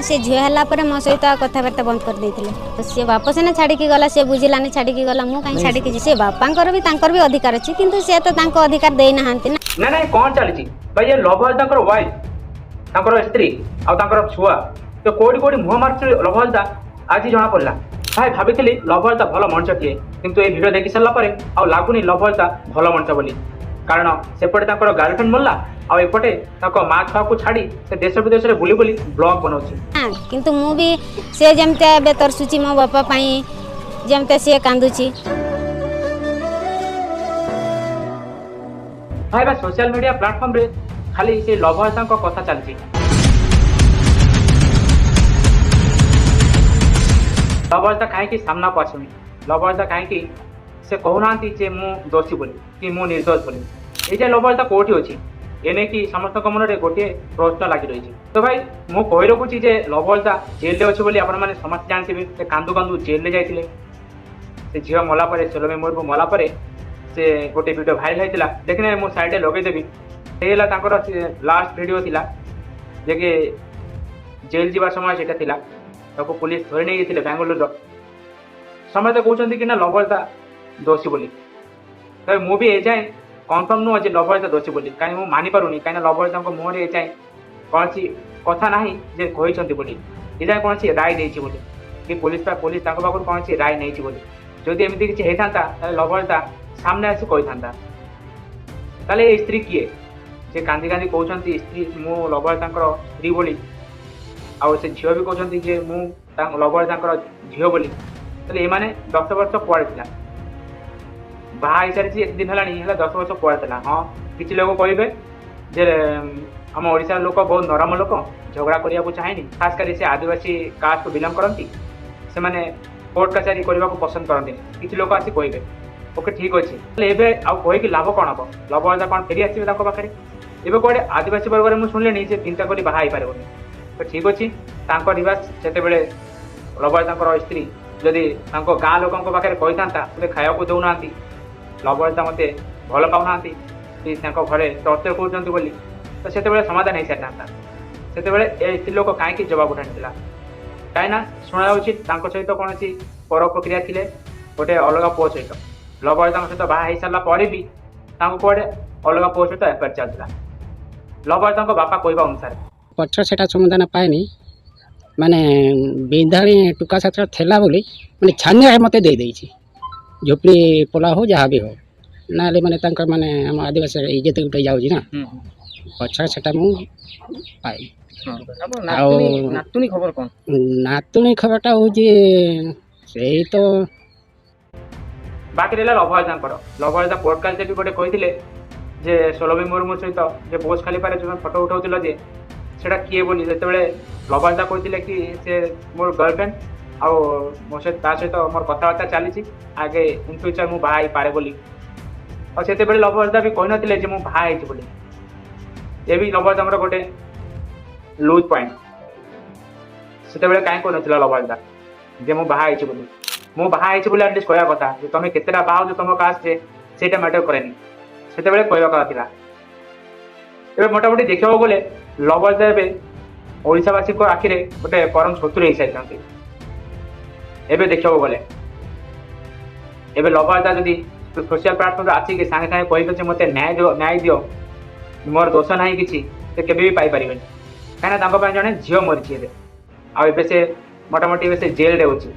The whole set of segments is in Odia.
ସେ ଝିଅ ହେଲା ପରେ ମୋ ସହିତ ଆଉ କଥାବାର୍ତ୍ତା ବନ୍ଦ କରିଦେଇଥିଲେ। ସିଏ ବାପ ସିନା ଛାଡ଼ିକି ଗଲା, ସେ ବୁଝିଲାନି, ଛାଡ଼ିକି ଗଲା। ମୁଁ କାହିଁ ଛାଡ଼ିକି ଯିବି? ସେ ବାପାଙ୍କର ବି ତାଙ୍କର ବି ଅଧିକାର ଅଛି, କିନ୍ତୁ ସେ ତ ତାଙ୍କ ଅଧିକାର ଦେଇନାହାନ୍ତି ନା। ନାଇଁ ନାଇଁ, କ'ଣ ଚାଲିଛି ଭାଇ? ଏ ଲଭ ତାଙ୍କର ୱାଇଫ୍, ତାଙ୍କର ସ୍ତ୍ରୀ ଆଉ ତାଙ୍କର ଛୁଆ ତ କୋଉଠି କୋଉଠି ମୁହଁ ମାରୁଛି ଲଭ ହାଲଦା, ଆଜି ଜଣା ପଡ଼ିଲା। ଭାଇ, ଭାବିଥିଲି ଲଭ ହାଲଦା ଭଲ ମଣିଷଟିଏ, କିନ୍ତୁ ଏ ଭିଡ଼ିଓ ଦେଖି ସାରିଲା ପରେ ଆଉ ଲାଗୁନି ଲଭ ହାଲଦା ଭଲ ମଣିଷ ବୋଲି। କାରଣ ସେପଟେ ତାଙ୍କର ଗାର୍ଲଫ୍ରେଣ୍ଡ ମଲା ଆଉ ଏପଟେ ତାଙ୍କ ମା ଛୁଆକୁ ଛାଡ଼ି ସେ ଦେଶ ବିଦେଶରେ ବୁଲି ବୁଲି ବ୍ଲଗ ବନାଉଛି। କିନ୍ତୁ ମୁଁ ବି ସେ ଯେମିତି ଏବେ ତରସୁଛି ମୋ ବାପା ପାଇଁ, ଯେମିତି ସିଏ କାନ୍ଦୁଛି। ଭାଇ ବା, ସୋସିଆଲ ମିଡିଆ ପ୍ଲାଟଫର୍ମରେ ଖାଲି ସେ ଲଭ ହାଲଦାଙ୍କ କଥା ଚାଲିଛି। ଲଭ ହାଲଦା କାହିଁକି ସାମ୍ନାକୁ ଆସୁନି? ଲଭ ହାଲଦା କାହିଁକି ସେ କହୁନାହାନ୍ତି ଯେ ମୁଁ ଦୋଷୀ ବୋଲି କି ମୁଁ ନିର୍ଦ୍ଦୋଷ ବୋଲି? ଏଇ ଯେ ଲଭ ହାଲଦା କୋଉଠି ଅଛି, ଏ ନେଇକି ସମସ୍ତଙ୍କ ମନରେ ଗୋଟିଏ ପ୍ରଶ୍ନ ଲାଗି ରହିଛି। ତ ଭାଇ, ମୁଁ କହି ରଖୁଛି ଯେ ଲଭ ହାଲଦା ଜେଲରେ ଅଛି ବୋଲି ଆପଣମାନେ ସମସ୍ତେ ଜାଣିଥିବେ। ସେ କାନ୍ଦୁ କାନ୍ଦୁ ଜେଲରେ ଯାଇଥିଲେ। ସେ ଝିଅ ମଲା ପରେ, ସଲୋମି ମୁର୍ମୁ ମଲା ପରେ ସେ ଗୋଟେ ଭିଡ଼ିଓ ଭାଇରାଲ ହେଇଥିଲା। ଦେଖିନେ, ମୁଁ ସାଇଡ଼ରେ ଲଗେଇଦେବି। ସେଇ ହେଲା ତାଙ୍କର ଲାଷ୍ଟ ଭିଡ଼ିଓ ଥିଲା, ଯେ କି ଜେଲ୍ ଯିବା ସମୟ ସେଇଟା ଥିଲା। ତାକୁ ପୋଲିସ ଧରି ନେଇଯାଇଥିଲେ ବାଙ୍ଗାଲୋରର। ସମସ୍ତେ କହୁଛନ୍ତି କି ନା ଲଭ ହାଲଦା ଦୋଷୀ ବୋଲି। ତେବେ ମୁଁ ବି ଏଯାଏଁ କନଫର୍ମ ନୁହଁ ଯେ ଲଭ ହାଲଦା ଦୋଷୀ ବୋଲି। କାହିଁକି ମୁଁ ମାନିପାରୁନି, କାହିଁକିନା ଲଭ ହାଲଦାଙ୍କ ମୁହଁରେ ଏଯାଏଁ କୌଣସି କଥା ନାହିଁ ଯେ କହିଛନ୍ତି ବୋଲି, ଏଯାଏଁ କୌଣସି ରାୟ ଦେଇଛି ବୋଲି କି ପୋଲିସ ତାଙ୍କ ପାଖରୁ କୌଣସି ରାୟ ନେଇଛି ବୋଲି। ଯଦି ଏମିତି କିଛି ହେଇଥାନ୍ତା, ତାହେଲେ ଲଭ ହାଲଦା ସାମ୍ନା ଆସି କହିଥାନ୍ତା। ତାହେଲେ ଏ ସ୍ତ୍ରୀ କିଏ ଯେ କାନ୍ଦି କାନ୍ଦି କହୁଛନ୍ତି ସ୍ତ୍ରୀ ମୁଁ ଲଭ ତାଙ୍କର ସ୍ତ୍ରୀ ବୋଲି, ଆଉ ସେ ଝିଅ ବି କହୁଛନ୍ତି ଯେ ମୁଁ ଲଭ ତାଙ୍କର ଝିଅ ବୋଲି? ତାହେଲେ ଏମାନେ 10 ବର୍ଷ କୁଆଡ଼େ ଥିଲା? ବାହା ହେଇସାରିଛି ଏତେ ଦିନ ହେଲାଣି, ହେଲା 10 ବର୍ଷ କୁଆଡ଼େ ଥିଲା? ହଁ, କିଛି ଲୋକ କହିବେ ଯେ ଆମ ଓଡ଼ିଶାର ଲୋକ ବହୁତ ନରମ ଲୋକ, ଝଗଡ଼ା କରିବାକୁ ଚାହେଁନି। ଖାସ କରି ସେ ଆଦିବାସୀ କାଷ୍ଟକୁ ବିଲଙ୍ଗ କରନ୍ତି, ସେମାନେ କୋର୍ଟ କଚାରୀ କରିବାକୁ ପସନ୍ଦ କରନ୍ତିନି। କିଛି ଲୋକ ଆସି କହିବେ, ଓକେ, ଠିକ୍ ଅଛି। ହେଲେ ଏବେ ଆଉ କହିକି ଲାଭ କ'ଣ ହବ? ଲଭ ହାଲଦା କ'ଣ ଫେରି ଆସିବେ ତାଙ୍କ ପାଖରେ? ଏବେ କୁଆଡ଼େ ଆଦିବାସୀ ବର୍ଗରେ ମୁଁ ଶୁଣିଲିଣି ଯେ ଚିନ୍ତା କରି ବାହା ହେଇପାରିବନି। ତ ଠିକ୍ ଅଛି, ତାଙ୍କ ରିବାଜ। ସେତେବେଳେ ଲଭ ତାଙ୍କର ସ୍ତ୍ରୀ ଯଦି ତାଙ୍କ ଗାଁ ଲୋକଙ୍କ ପାଖରେ କହିଥାନ୍ତା, ମୋତେ ଖାଇବାକୁ ଦେଉନାହାନ୍ତି, ଲଭ ହାଲଦା ମୋତେ ଭଲ ପାଉନାହାନ୍ତି କି ତାଙ୍କ ଘରେ ଟର୍ଚର କରୁଛନ୍ତି ବୋଲି, ତ ସେତେବେଳେ ସମାଧାନ ହେଇସାରିଥାନ୍ତା। ସେତେବେଳେ ଏ ସ୍ତ୍ରୀ ଲୋକ କାହିଁକି ଜବାବ ଉଠାଣିଥିଲା? କାହିଁକିନା ଶୁଣାଯାଉଛି ତାଙ୍କ ସହିତ କୌଣସି ପର ପ୍ରକ୍ରିୟା ଥିଲେ ଗୋଟେ ଅଲଗା ପୁଅ ସହିତ। ଲଭ ତାଙ୍କ ସହିତ ବାହା ହେଇସାରିଲା ପରେ ବି ତାଙ୍କୁ କୁଆଡ଼େ ଅଲଗା ପୁଅ ସହିତ ଏଫଆଇଆର ଚାଲିଥିଲା, ଲଭ ତାଙ୍କ ବାପା କହିବା ଅନୁସାରେ। ପଛ ସେଟା ସମାଧାନ ପାଏନି, ମାନେ ବିନ୍ଧାଣି ଟୁକା ସାଥିରେ ଥିଲା ବୋଲି ମାନେ ଛାନିଆ ମୋତେ ଦେଇଦେଇଛି। ଝୋପଡ଼ି ପୋଲା ହଉ, ଯାହା ବି ହଉ, ନହେଲେ ମାନେ ତାଙ୍କର ମାନେ ଆମ ଆଦିବାସୀ ଇଜ୍ଜତ ଗୋଟେ ଯାଉଛି ନା। ପଛରେ ସେଟା ମୁଁ ପାଇନି। ଆଉ ନାତୁଣୀ ଖବର କ'ଣ? ନାତୁଣୀ ଖବରଟା ହେଉଛି ସେଇ ତ। ବାକି ରହିଲା ଲଭ ତାଙ୍କର। ଲଭ ହାଲଦା ପୋଡକାଷ୍ଟରେ ବି ଗୋଟେ କହିଥିଲେ ଯେ ସୋଲମି ମୁର୍ମୁ ସହିତ ଯେ ବୋଜ ଖାଲିପାରେ ଯେଉଁ ଫଟୋ ଉଠାଉଥିଲ ଯେ ସେଇଟା କିଏ ବୋଲି, ଯେତେବେଳେ ଲଭ ହାଲଦା କହିଥିଲେ କି ସେ ମୋର ଗାର୍ଲଫ୍ରେଣ୍ଡ ଆଉ ମୋ ସହିତ ତା ସହିତ ମୋର କଥାବାର୍ତ୍ତା ଚାଲିଛି, ଆଗେ ଇନ୍ ଫ୍ୟୁଚର୍ ମୁଁ ବାହା ହେଇପାରେ ବୋଲି। ଆଉ ସେତେବେଳେ ଲଭ ହାଲଦା ବି କହିନଥିଲେ ଯେ ମୁଁ ବାହା ହେଇଛି ବୋଲି। ଏ ବି ଲଭ ହାଲଦାଙ୍କର ଗୋଟେ ଲୁଜ୍ ପଏଣ୍ଟ। ସେତେବେଳେ କାହିଁ କହିନଥିଲା ଲଭ ହାଲଦା ଯେ ମୁଁ ବାହା ହେଇଛି ବୋଲି? ମୁଁ ବାହା ହେଇଛି ବୋଲି ଆଟଲିଷ୍ଟ କହିବା କଥା ଯେ ତମେ କେତେଟା ବାହା ହଉଛ ତମ କାଷ୍ଟରେ, ସେଇଟା ମ୍ୟାଟର କରେନି। ସେତେବେଳେ କହିବା କଥା ଥିଲା। ଏବେ ମୋଟାମୋଟି ଦେଖିବାକୁ ଗଲେ ଲଭ ହାଲଦା ଏବେ ଓଡ଼ିଶାବାସୀଙ୍କ ଆଖିରେ ଗୋଟେ ପରମ ଶତ୍ରୁ ହେଇସାରିଛନ୍ତି। ଏବେ ଦେଖିବାକୁ ଗଲେ ଏବେ ଲଭ ହାଲଦା ଯଦି ସୋସିଆଲ ପ୍ଲାଟଫର୍ମରେ ଆସିକି ସାଙ୍ଗେ ସାଙ୍ଗେ କହିବେ ଯେ ମୋତେ ନ୍ୟାୟ ଦିଅ, ନ୍ୟାୟ ଦିଅ, ମୋର ଦୋଷ ନାହିଁ କିଛି, ସେ କେବେ ବି ପାଇପାରିବେନି। କାହିଁକିନା ତାଙ୍କ ପାଇଁ ଜଣେ ଝିଅ ମରିଛି ଏବେ, ଆଉ ଏବେ ସେ ମୋଟାମୋଟି ଏବେ ସେ ଜେଲରେ ଅଛି।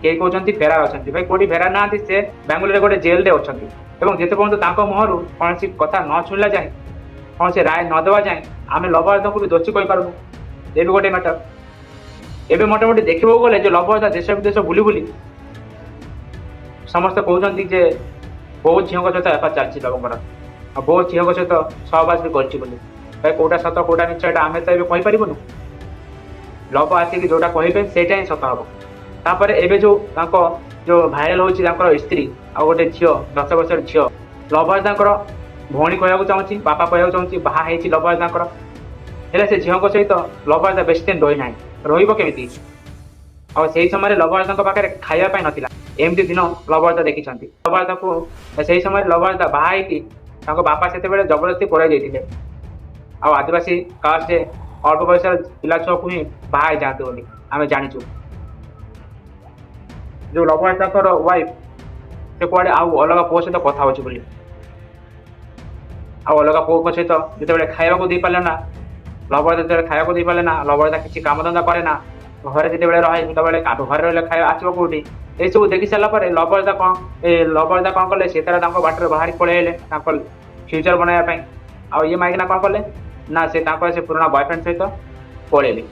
କେହି କହୁଛନ୍ତି ଫେରାର ଅଛନ୍ତି। ଭାଇ, କୋଉଠି ଫେରାର ନାହାନ୍ତି, ସେ ବାଙ୍ଗାଲୋରରେ ଗୋଟେ ଜେଲରେ ଅଛନ୍ତି। ଏବଂ ଯେତେ ପର୍ଯ୍ୟନ୍ତ ତାଙ୍କ ମୁହଁରୁ କୌଣସି କଥା ନ ଶୁଣିଲା ଯାଏଁ, କୌଣସି ରାୟ ନ ଦେବା ଯାଏଁ, ଆମେ ଲଭ ହାଲଦାଙ୍କୁ ବି ଦୋଷୀ କହିପାରୁନୁ। ଏ ବି ଗୋଟେ ମ୍ୟାଟର। ଏବେ ମୋଟାମୋଟି ଦେଖିବାକୁ ଗଲେ ଯେ ଲଭ ହାଲଦା ଦେଶ ବିଦେଶ ବୁଲି ବୁଲି ସମସ୍ତେ କହୁଛନ୍ତି ଯେ ବହୁତ ଝିଅଙ୍କ ସହିତ ଏଫଆଇଆର ଚାଲିଛି ଲବଙ୍କର, ଆଉ ବହୁତ ଝିଅଙ୍କ ସହିତ ସହବାସ ବି କରିଛି ବୋଲି। ଭାଇ, କୋଉଟା ସତ କୋଉଟା ମିଛ, ଏଇଟା ଆମେ ତ ଏବେ କହିପାରିବୁନୁ। ଲବ ଆସିକି ଯୋଉଟା କହିବେ ସେଇଟା ହିଁ ସତ ହବ। ତାପରେ ଏବେ ଯୋଉ ତାଙ୍କ ଯୋଉ ଭାଇରାଲ ହଉଛି ତାଙ୍କର ସ୍ତ୍ରୀ ଆଉ ଗୋଟେ ଝିଅ, 10 ବର୍ଷର ଝିଅ, ଲଭ ତାଙ୍କର ଭଉଣୀ କହିବାକୁ ଚାହୁଁଛି, ବାପା କହିବାକୁ ଚାହୁଁଛି ବାହା ହେଇଛି ଲଭ ତାଙ୍କର। ହେଲେ ସେ ଝିଅଙ୍କ ସହିତ ଲଭ ବେଶୀ ଦିନ ରହିନାହିଁ, ରହିବ କେମିତି? ଆଉ ସେଇ ସମୟରେ ଲଭ ତାଙ୍କ ପାଖରେ ଖାଇବା ପାଇଁ ନଥିଲା। ଏମିତି ଦିନ ଲଭ ଦେଖିଛନ୍ତି। ଲଭ ତାକୁ ସେଇ ସମୟରେ ଲଭ ବାହା ହେଇକି ତାଙ୍କ ବାପା ସେତେବେଳେ ଜବରଦସ୍ତି କରାଇ ଦେଇଥିଲେ। ଆଉ ଆଦିବାସୀ କାଷ୍ଟରେ ଅଳ୍ପ ବୟସର ପିଲା ଛୁଆକୁ ହିଁ ବାହା ହେଇଯାଆନ୍ତି ବୋଲି ଆମେ ଜାଣିଛୁ। ଯେଉଁ ଲବ ତାଙ୍କର ୱାଇଫ୍, ସେ କୁଆଡ଼େ ଆଉ ଅଲଗା ପୁଅ ସହିତ କଥା ହେଉଛି ବୋଲି, ଆଉ ଅଲଗା ପୁଅଙ୍କ ସହିତ ଯେତେବେଳେ ଖାଇବାକୁ ଦେଇପାରିଲେ ନା, ଲବ ଯେତେବେଳେ ଖାଇବାକୁ ଦେଇପାରିଲେ ନା, ଲବ କିଛି କାମଧନ୍ଦା କରେ ନା, ଘରେ ଯେତେବେଳେ ରହେ ସେତେବେଳେ ଘରେ ରହିଲେ ଖାଇବା ଆସିବ କୋଉଠି? ଏସବୁ ଦେଖି ସାରିଲା ପରେ ଲବରଦା କ'ଣ ଏ ଲବରଦା କ'ଣ କଲେ? ସେ ତାର ତାଙ୍କ ବାଟରେ ବାହାରି ପଳେଇଲେ ତାଙ୍କ ଫ୍ୟୁଚର ବନାଇବା ପାଇଁ। ଆଉ ଇଏ ମାଇକିନା କ'ଣ କଲେ ନା, ସେ ତାଙ୍କର ସେ ପୁରୁଣା ବୟଫ୍ରେଣ୍ଡ ସହିତ ପଳେଇଲେ।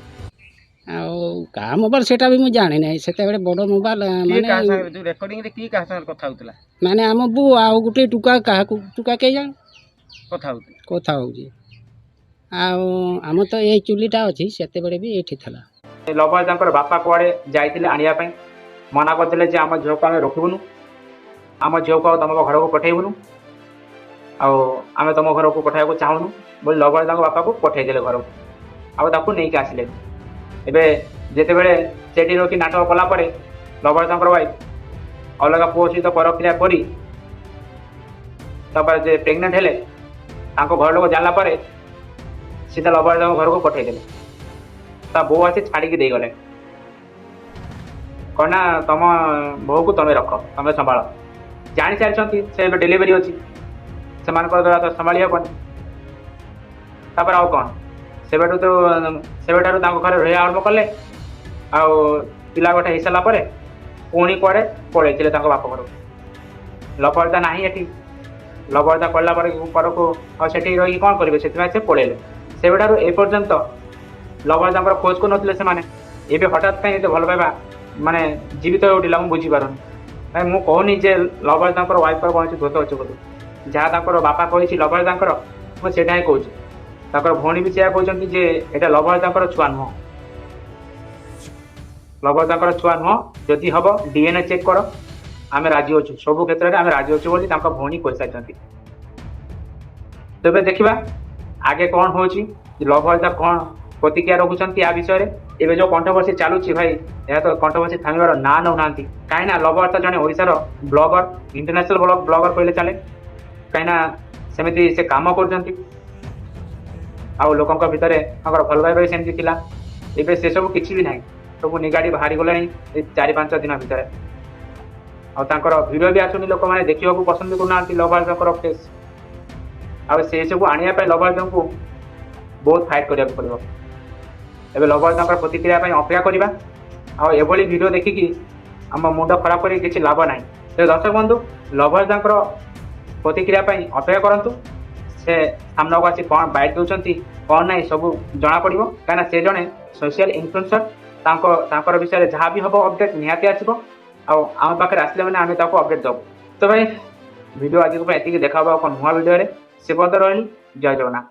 ଆଉ କାହା ମୋବାଇଲ ସେଇଟା ବି ମୁଁ ଜାଣିନାହିଁ। ସେତେବେଳେ ବଡ଼ ମୋବାଇଲ କିଏ ମାନେ କାହା ସାଙ୍ଗରେ, ଯୋଉ ରେକର୍ଡିଂରେ କିଏ କାହା ସାଙ୍ଗରେ କଥା ହଉଥିଲା? ମାନେ ଆମ ବୋଉ ଆଉ ଗୋଟେ ଟୁକା, କାହାକୁ ଟୁକା କେହି ଜାଣ କଥା ହଉଥିଲା। କଥା ହେଉଛି। ଆଉ ଆମର ତ ଏଇ ଚୁଲିଟା ଅଛି, ସେତେବେଳେ ବି ଏଇଠି ଥିଲା। ଲବର ତାଙ୍କର ବାପା କୁଆଡ଼େ ଯାଇଥିଲେ ଆଣିବା ପାଇଁ, ମନା କରିଦେଲେ ଯେ ଆମ ଝିଅକୁ ଆମେ ରଖିବୁନୁ, ଆମ ଝିଅକୁ ଆଉ ତମ ଘରକୁ ପଠେଇବୁନୁ, ଆଉ ଆମେ ତମ ଘରକୁ ପଠାଇବାକୁ ଚାହୁଁନୁ ବୋଲି ଲବର ତାଙ୍କ ବାପାକୁ ପଠେଇଦେଲେ ଘରକୁ, ଆଉ ତାକୁ ନେଇକି ଆସିଲେ। ଏବେ ଯେତେବେଳେ ସେଠି ରଖି ନାଟକ କଲା ପରେ ଲବର ତାଙ୍କର ୱାଇଫ୍ ଅଲଗା ପୁଅ ସହିତ ପରକ୍ରିୟା କରି ତାପରେ ଯେ ପ୍ରେଗନେଣ୍ଟ ହେଲେ, ତାଙ୍କ ଘର ଲୋକ ଜାଣିଲା ପରେ ସିଧା ଲବର ତାଙ୍କ ଘରକୁ ପଠେଇଦେଲେ। ତା ବୋଉ ଆସି ଛାଡ଼ିକି ଦେଇଗଲେ, କ'ଣ ନା ତମ ବୋହୂକୁ ତମେ ରଖ, ତମେ ସମ୍ଭାଳ। ଜାଣି ସାରିଛନ୍ତି ସେ ଏବେ ଡେଲିଭରି ଅଛି, ସେମାନଙ୍କ ଦ୍ୱାରା ତ ସମ୍ଭାଳି ହେବନି। ତାପରେ ଆଉ କ'ଣ, ସେବେଠୁ ତ ସେବେଠାରୁ ତାଙ୍କ ଘରେ ରହିବା ଆରମ୍ଭ କଲେ। ଆଉ ପିଲା ଗୋଟେ ହେଇସାରିଲା ପରେ ପୁଣି କୁଆଡ଼େ ପଳେଇଥିଲେ ତାଙ୍କ ବାପ ଘରକୁ। ଲବରଦା ନାହିଁ ଏଠି। ଲବରଦା ପଡ଼ିଲା ପରେ ପରକୁ ଆଉ ସେଠି ରହିକି କ'ଣ କରିବେ? ସେଥିପାଇଁ ସେ ପଳେଇଲେ। ସେବେଠାରୁ ଏପର୍ଯ୍ୟନ୍ତ ଲବରଦାଙ୍କର ଖୋଜ କରୁନଥିଲେ ସେମାନେ। ଏବେ ହଠାତ୍ କାହିଁ ଏତେ ଭଲ ପାଇବା ମାନେ ଜୀବିତ ହୋଇ ଉଠିଲା, ମୁଁ ବୁଝିପାରୁନି ଭାଇ। ମୁଁ କହୁନି ଯେ ଲବରଦାଙ୍କର ୱାଇଫ୍ର କୌଣସି ଦୋଷ ଅଛି ବୋଲି। ଯାହା ତାଙ୍କର ବାପା କହିଛି ଲବରଦାଙ୍କର, ମୁଁ ସେଇଟା ହିଁ କହୁଛି। ତାଙ୍କର ଭଉଣୀ ବି ସେଇଆ କହୁଛନ୍ତି ଯେ ଏଇଟା ଲବରଦାଙ୍କର ଛୁଆ ନୁହଁ, ଲବରଦାଙ୍କର ଛୁଆ ନୁହଁ। ଯଦି ହବ ଡିଏନଏ ଚେକ୍ କର, ଆମେ ରାଜି ଅଛୁ, ସବୁ କ୍ଷେତ୍ରରେ ଆମେ ରାଜି ଅଛୁ ବୋଲି ତାଙ୍କ ଭଉଣୀ କହିସାରିଛନ୍ତି। ତେବେ ଦେଖିବା ଆଗେ କ'ଣ ହେଉଛି, ଲବରଦା କ'ଣ ପ୍ରତିକ୍ରିୟା ରଖୁଛନ୍ତି ୟା ବିଷୟରେ। ଏବେ ଯେଉଁ କଣ୍ଟ୍ରୋଭର୍ସି ଚାଲୁଛି ଭାଇ, ଏହା ତ କଣ୍ଟ୍ରୋଭର୍ସି ଥାମିବାର ନାଁ ନେଉନାହାନ୍ତି। କାହିଁକିନା ଲବରଦା ଜଣେ ଓଡ଼ିଶାର ବ୍ଲଗର, ଇଣ୍ଟରନ୍ୟାସନାଲ ବ୍ଲଗର କହିଲେ ଚାଲେ। କାହିଁକିନା ସେମିତି ସେ କାମ କରୁଛନ୍ତି ଆଉ ଲୋକଙ୍କ ଭିତରେ ତାଙ୍କର ଭଲ ପାଇବା ବି ସେମିତି ଥିଲା। ଏବେ ସେସବୁ କିଛି ବି ନାହିଁ, ସବୁ ନିଗାଡ଼ି ବାହାରି ଗଲାଣି ଏଇ 4-5 ଦିନ ଭିତରେ। ଆଉ ତାଙ୍କର ଭିଡ଼ିଓ ବି ଆସୁନି, ଲୋକମାନେ ଦେଖିବାକୁ ପସନ୍ଦ କରୁନାହାନ୍ତି ଲବରଦାଙ୍କର ଫେସ୍। ଆଉ ସେସବୁ ଆଣିବା ପାଇଁ ଲବରଦାଙ୍କୁ ବହୁତ ଫାଇଟ୍ କରିବାକୁ ପଡ଼ିବ। ଏବେ ଲବରଦାଙ୍କର ପ୍ରତିକ୍ରିୟା ପାଇଁ ଅପେକ୍ଷା କରିବା। ଆଉ ଏଭଳି ଭିଡ଼ିଓ ଦେଖିକି ଆମ ମୁଣ୍ଡ ଖରାପ କରିକି କିଛି ଲାଭ ନାହିଁ। ତେବେ ଦର୍ଶକ ବନ୍ଧୁ, ଲବରଦାଙ୍କର ପ୍ରତିକ୍ରିୟା ପାଇଁ ଅପେକ୍ଷା କରନ୍ତୁ। ସେ ସାମ୍ନାକୁ ଆସି କ'ଣ ବାଇଟ୍ ଦେଉଛନ୍ତି କ'ଣ ନାହିଁ ସବୁ ଜଣାପଡ଼ିବ। କାହିଁକିନା ସେ ଜଣେ ସୋସିଆଲ ଇନଫ୍ଲୁଏନ୍ସର, ତାଙ୍କର ବିଷୟରେ ଯାହା ବି ହେବ ଅପଡେଟ୍ ନିହାତି ଆସିବ, ଆଉ ଆମ ପାଖରେ ଆସିଲେ ମାନେ ଆମେ ତାକୁ ଅପଡେଟ୍ ଦେବୁ। ତ ଭାଇ, ଭିଡ଼ିଓ ଆଜିକୁ ପାଇଁ ଏତିକି। ଦେଖା ହେବ ଆଉ କ'ଣ ନୂଆ ଭିଡ଼ିଓରେ, ସେ ପର୍ଯ୍ୟନ୍ତ ରହିଲି। ଜୟ ଜଗନ୍ନାଥ।